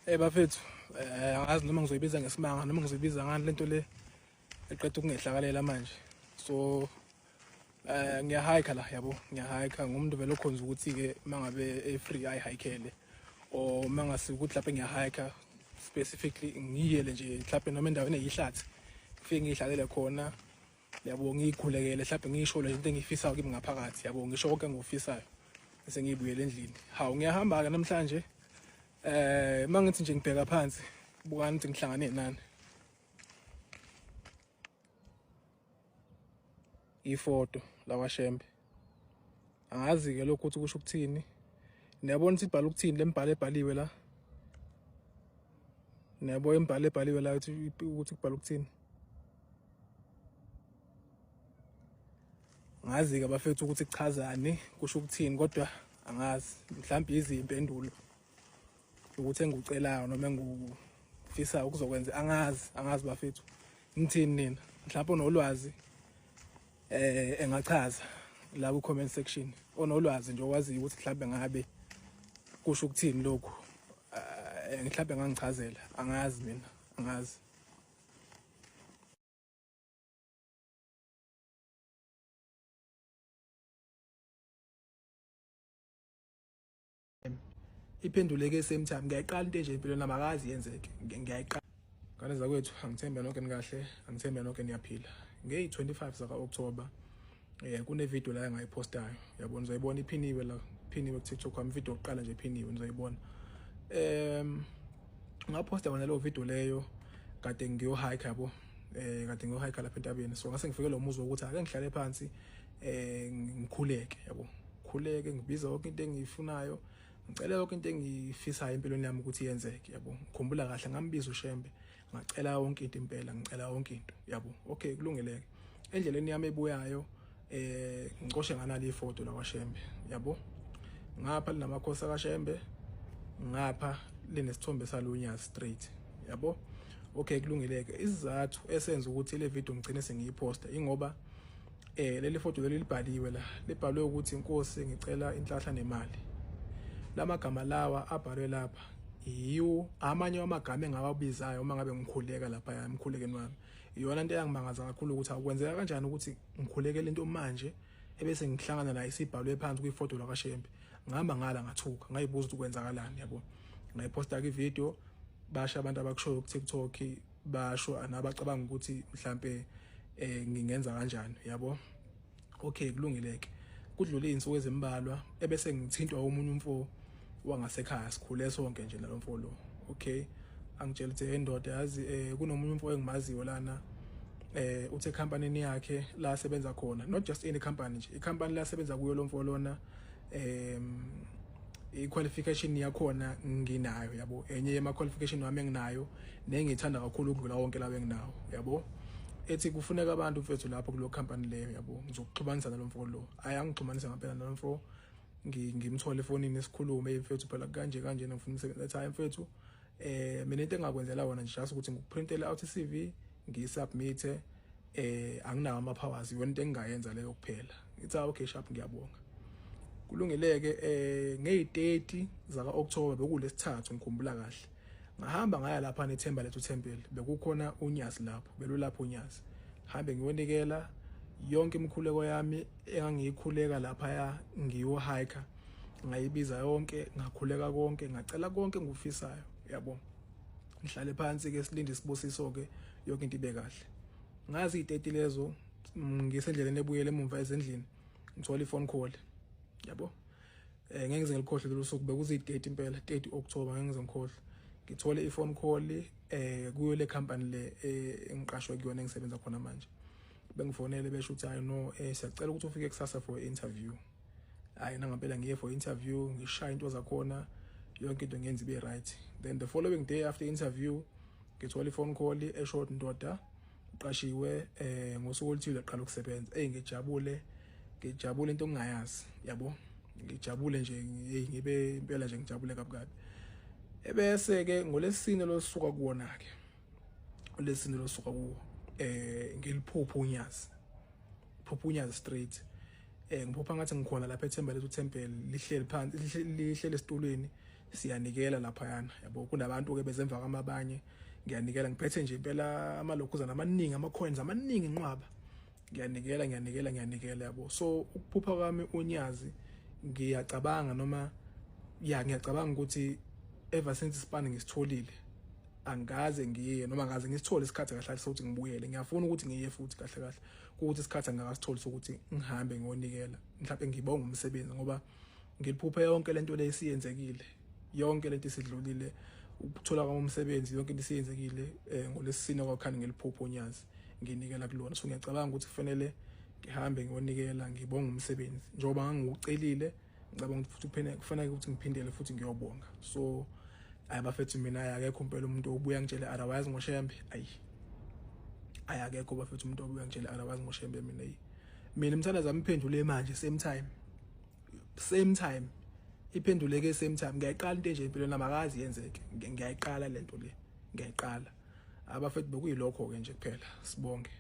Hey bafethu, angazi noma ngizoyibiza ngesimanga noma ngizoyibiza ngani lento le eqeda ukungehlakalela manje. So ngiyahike la yabo, ngiyahike ngumuntu vele okhonza ukuthi ke mangabe e free ayihikele or mangase ukuthi lapha ngiyahike specifically ngiyele nje mhlawumbe noma endaweni eyihlathi ngifike ngihlalele khona yabo, ngiyikhulekele mhlawumbe ngisho le into engiyifisayo kimi ngaphakathi yabo, ngisho konke engikufisayo bese ngiyibuyele endlini. Hawu, ngiyahamba ke namhlanje. Mangithi nje ngibheka phansi, bukani ukuthi ngihlangane nani. Ifoto lakwaShembe. Angazi ke lokho ukuthi kusho ukuthini. Niyabona ukuthi ibhala ukuthini lembhalo ebhaliwe la. Niyabo imbhalo ebhaliwe la ukuthi kubhala ukuthini. Ngazi ke bafethu ukuthi kuchazani, kusho ukuthini, kodwa angazi, mhlawumbe izimpendulo ukuthi engikucelayo noma engikufisayo ukuzokwenza, angazi bafethu. Ngithini nina? Mhlawumbe onolwazi engachaza la ku comment section, onolwazi nje owaziyo ukuthi mhlawumbe ngabe kusho ukuthini lokhu, mhlawumbe ngangichazela. Angazi mina, angazi. Iphenduleke same time. Ngiyayiqala into enje empilweni nami, akazi yenzeke, ngiyayiqala. Ngane zakwethu, angithembe nonke nikahle, angithembe nonke niyaphila. Ngeyi-25 zaka-October kune video la engayipostayo yabo, nizoyibona iphiniwe la, iphiniwe ku TikTok kwami, video yokuqala nje iphiniwe, nizoyibona. Ngaposta wona leyo video leyo kade ngiyo hike yabo, kade ngiyo hike lapha entabeni. So ngase ngifike lo muzwa ukuthi ake ngihlale phansi, ngikhuleke yabo, ngikhuleke ngibize yonke into engiyifunayo, ngicela yonke into engiyifisayo empilweni yami ukuthi yenzeke yabo. Ngikhumbula kahle ngambiza uShembe, ngacela yonke into impela, ngicela yonke into yabo. Okay, kulungeleke. Endleleni yami ebuyayo ngicoshe nganali ifoto la kwaShembe yabo. Ngapha linamakhosi akaShembe, ngapha linesithombe salunyazi straight yabo. Okay, kulungileke. Isizathu esenza ukuthi le video ngigcine sengiyiposta ingoba leli foto leli libhaliwe la, libhalwe ukuthi inkosi ngicela inhlahla nemali. Lamagama lawa abhalwe lapha yiwo amanye wamagama engawabizayo uma ngabe ngikhuleka lapha emkhulekweni wami. Iyona into eyangimangaza kakhulu ukuthi akwenzeka kanjani ukuthi ngikhulekele into manje ebese ngihlangana nayo isibhalwe phansi kwifoto lakwaShembe. Ngihamba ngala ngathuka, ngayibuza ukuthi kwenzakalani yabo. Ngayiposta ke video, basho abantu abakushoyo ku TikTok, basho nabacabanga ukuthi mhlambe ngingenza kanjani yabo. Okay, kulungileke. Kudlule izinsuku ezimbalwa ebese ngithintwa omunye umfo wangasekhaya, sikhule sonke nje nalomfo lo. Okay, angitshela ukuthi hey ndoda, yazi kunomunye umfo engimaziyo lana, uthe company yakhe la asebenza khona, not just any company nje, i-company la asebenza kuyo lomfo lona, i-qualification yakhona nginayo yabo, enye yema qualification wami enginayo nengithanda kakhulu ukudlula wonke lawo enginawo yabo. Ethi kufuneka abantu mfethu lapho kulo company leyo yabo, ngizokuxhumanisa nalomfo lo. Ayangixhumanisa ngempela nalomfo, ngimthole efonini sikhulume, mfethu phela kanje kanje ngifuna umsebenzi. Ethi hayi mfethu, mina into engakwenzela wona nje just ukuthi ngikuprintele out i-CV ngiyisubmit, anginawo ama powers, iyona into engingayenza leyo kuphela. Ngithi okay sharp, ngiyabonga. Kulungileke. Ngeyi-30 zaka October, bekulesithathu ngikhumbula kahle, ngahamba ngaya lapha nethemba lethu temple, bekukhona unyazi lapho, belulapho unyazi. Hambe ngiyonikela yonke imikhuleko yami engangiyikhuleka lapha, ngiyo hike, ngayibiza yonke, ngakhuleka konke, ngacela konke engikufisayo yabo. Ngihlale phansi ke silinde isibusiso ke, yonke into ibe kahle. Ngazi i-30 lezo, ngisendleleni ebuyele emumva ezendlini, ngithola i-phone call yabo. Ngeke ngize ngikhohle lolu suku, bekuzi-30 impela, 30 October, ngeke ngize ngikhohle. Ngithole i-phone call kuyo le company le engiqashwe kuyona engisebenza khona manje. Bengifonele besho ukuthi hayi no, siyacela ukuthi ufike kusasa for interview. Hayi nangempela ngiye for interview, ngishaya into zakhona yonke into ngenza ibe right. Then the following day after interview ngithola i-phone call esho ndoda uqashiwe, ngosuku oluthile uqala ukusebenza. Hey ngijabule, ngijabule into ongayazi yabo, ngijabule nje, hey ngibe impela nje ngijabule kabi kabi. Ebese ke ngolesine losuka kuwona ke, olesine losuka kuwo, ngiliphupha unyazi, phupha unyazi straight. Ngiphupha ngathi ngikhona lapha eThemba lethu temple, lihleli phansi, lihleli esitulweni. Siyanikela laphayana, yabo. Kunabantu ke bezemva kwamabanye, ngiyanikela, ngiphethe nje impela amalokhuzana amaningi, ama-coins amaningi, inqwaba. Ngiyanikela, ngiyanikela, ngiyanikela, yabo. So ukuphupha kwami unyazi, ngiyacabanga noma ya, ngiyacabanga ukuthi ever since isipani ngisitholile, angikaze ngiye noma ngaze ngisithole isikhathi kahle kahle sokuthi ngibuyele. Ngiyafuna ukuthi ngiye futhi kahle kahle, ukuthi isikhathi angakasitholi sokuthi ngihambe ngiyonikela, mhlawumbe ngibonga umsebenzi, ngoba ngiliphuphe yonke lento le isiyenzekile, yonke lento isidlulile, ukuthola kwami umsebenzi, yonke into isiyenzekile. Ngolesine kwakhani ngiliphupho unyazi nginikela kulona. So ngiyacabanga ukuthi kufanele ngihambe ngiyonikela, ngibonga umsebenzi njengoba ngangiwucelile. Ngicabanga ukuthi futhi kufanele ukuthi ngiphindele futhi ngiyobonga. So ayi bafethu, mina akekho impela umuntu obuya ngitshele otherwise ngoShembe. Ayi, ayi, akekho bafethu umuntu obuya ngitshele otherwise ngoShembe. Mina, ayi, mina imthandazo yami iphendule manje same time, same time iphenduleke, same time. Ngiyayiqala into enje empilweni nami, akazi yenzeke. Ngiyayiqala lento le, ngiyayiqala abafethu. Bekuyilokho ke nje kuphela, sibonge.